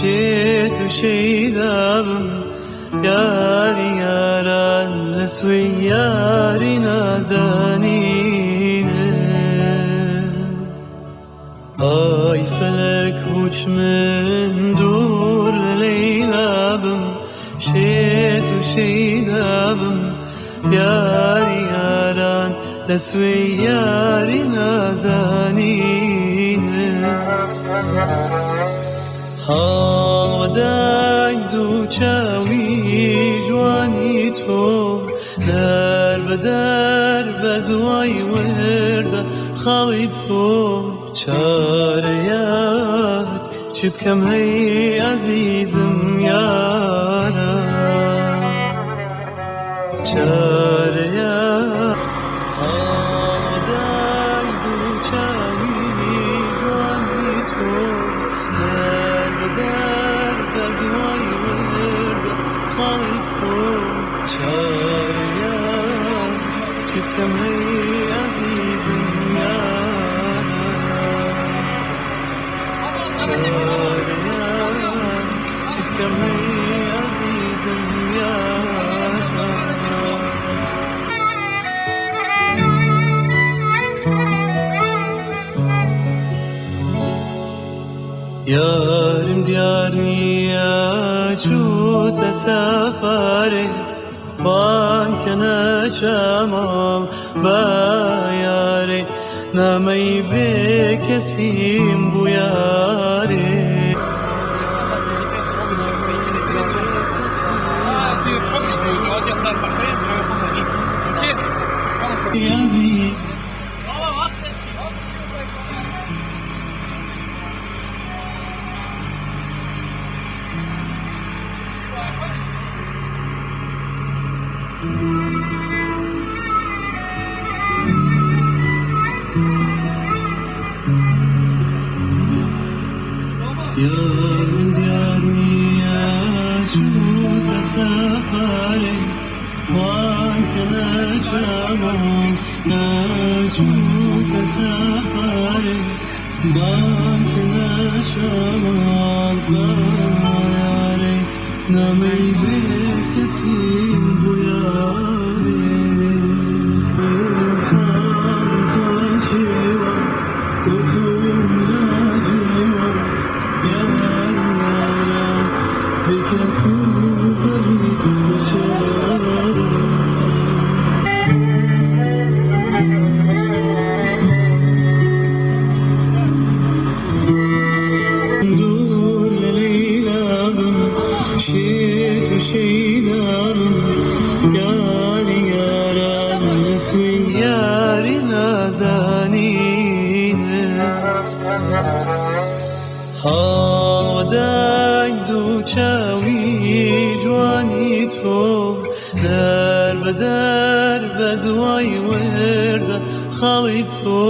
شێت و شەیدابم یاری یاران لە سوێی یاری نازانینە. ئای فەلەک هوچ من دوور لە لەیلا بم، شێت و شەیدابم یاری یاران لە سوێی یاری نازانینە. هاڵوەدای دوو چاوی جوانی تۆ، دەر بە دەر بە دوای وردە خاڵی تۆ، چارەیەک چ بکەم هەی ئەزیزم یارە، چارەیەک. هاڵوەدای دوو چاوی جوانی تۆ، دەر بە دەر بە دوای وردە خاڵی تۆ، چارەیەک چ بکەم هەی ئەزیزم یارە، چارەیەک چ بکەم هەی ئەزیزم یارە. یارم دیار نییە چووتە سەفەرێ، بانگ کە نەچەمام بە یارێ، نامەی بێکەسیم بوو یارێ. یارم دیار نییە چووتە سەفەرێ، بانگ کە نەچەمام نەچووتە سەفەرێ، بانگ کە نەچەمام بە یارێ، نامەی بێکەسیم بوو یارێ. دوور لە لەیلا بم، شێت و شەیدابم یاری یاران لە سوێی یاری نازانینە. هاڵوەدای دوو چاوی جوانی تۆ، دەر بە دەر بە دوای وردە خاڵی تۆ،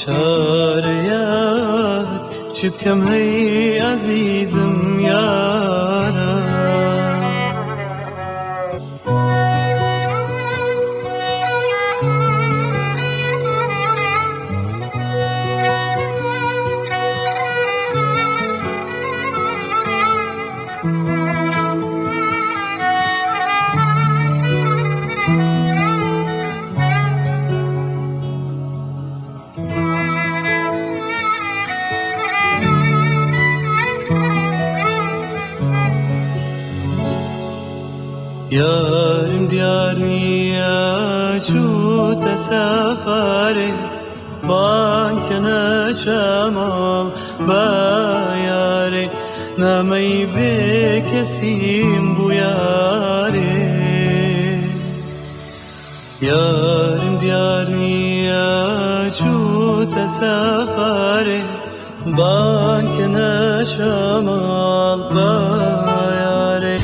چارەیەک چ بکەم هەی ئەزیزم یارە. یارم دیار نییە چووتە سەفەرێ، بانگ کە نەچەمام بە یارێ، نامەی بێکەسیم بوو یارێ. یارم دیار نییە چووتە سەفەرێ، بانگ کە نەچەمام بە یارێ.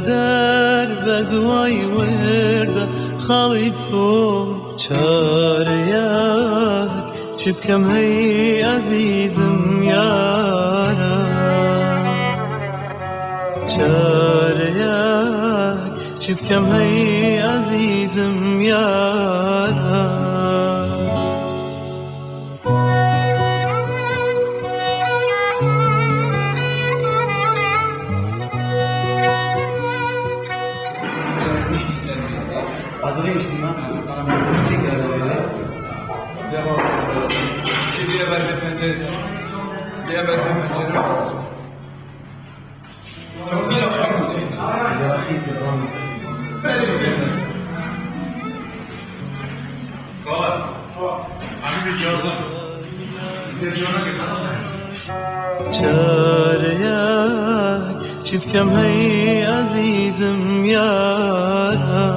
بەدەر بە دوای وردە خاڵی تۆ چارەیەک چ بکەم هەی ئەزیزم یارە چارەیەک چ بکەم هەی ئەزیزم یارە. چارەیەک چی بکەم هەی ئەزیزم یارە.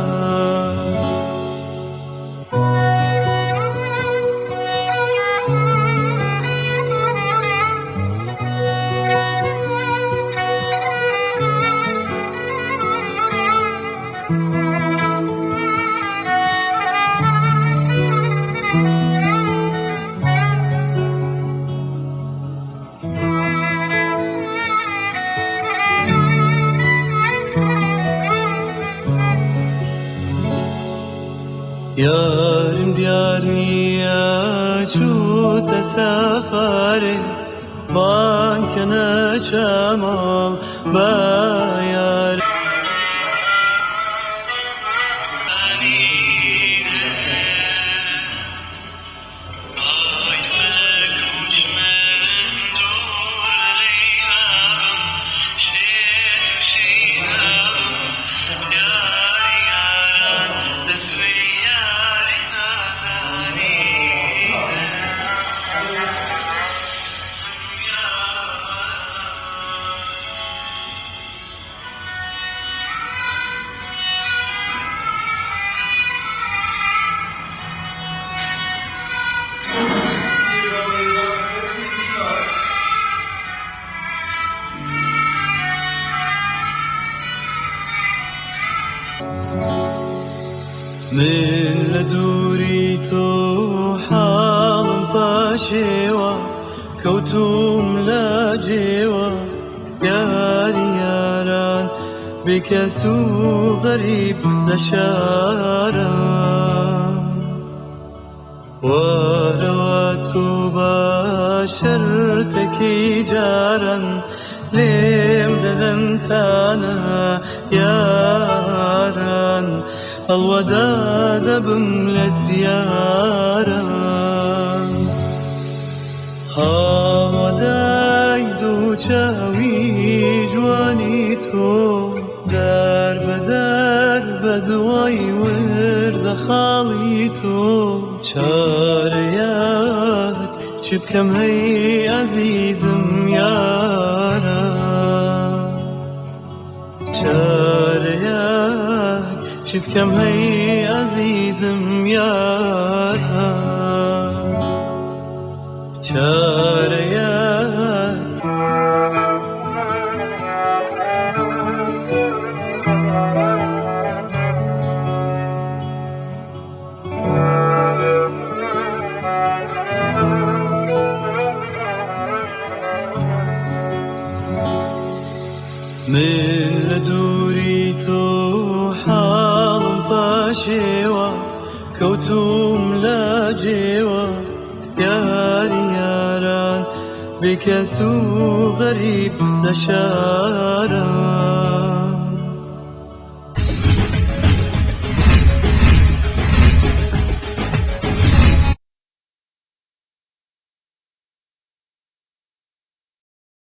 یارم دیار نییە چووتە سەفەرێ بانکە نەچەماڵ بە یار. من لە دووری تۆ حاڵم پاشێوە کەوتوم لە جێوە یاری یاران بێکەس و غەریب لە شارە وارەوە تۆ بە شەرتێکی جاران لێم دەدەن تانە یاران هەڵوەدا دەبم لە دیارە هاوەدای دوو چاوی جوانی تۆ دەر بەدەر بە دوای وردە خاڵی تۆ چارەیەک چ بکەم هەی ئەزیزم یارە چارەیەک چ بکەم هەی ئەزیزم یارە چارەیەک. من لە دووری تۆ حاڵم پاشێوە کەوتوم لە جێوە یاری یاران بێکەس و غەریب لە شارە.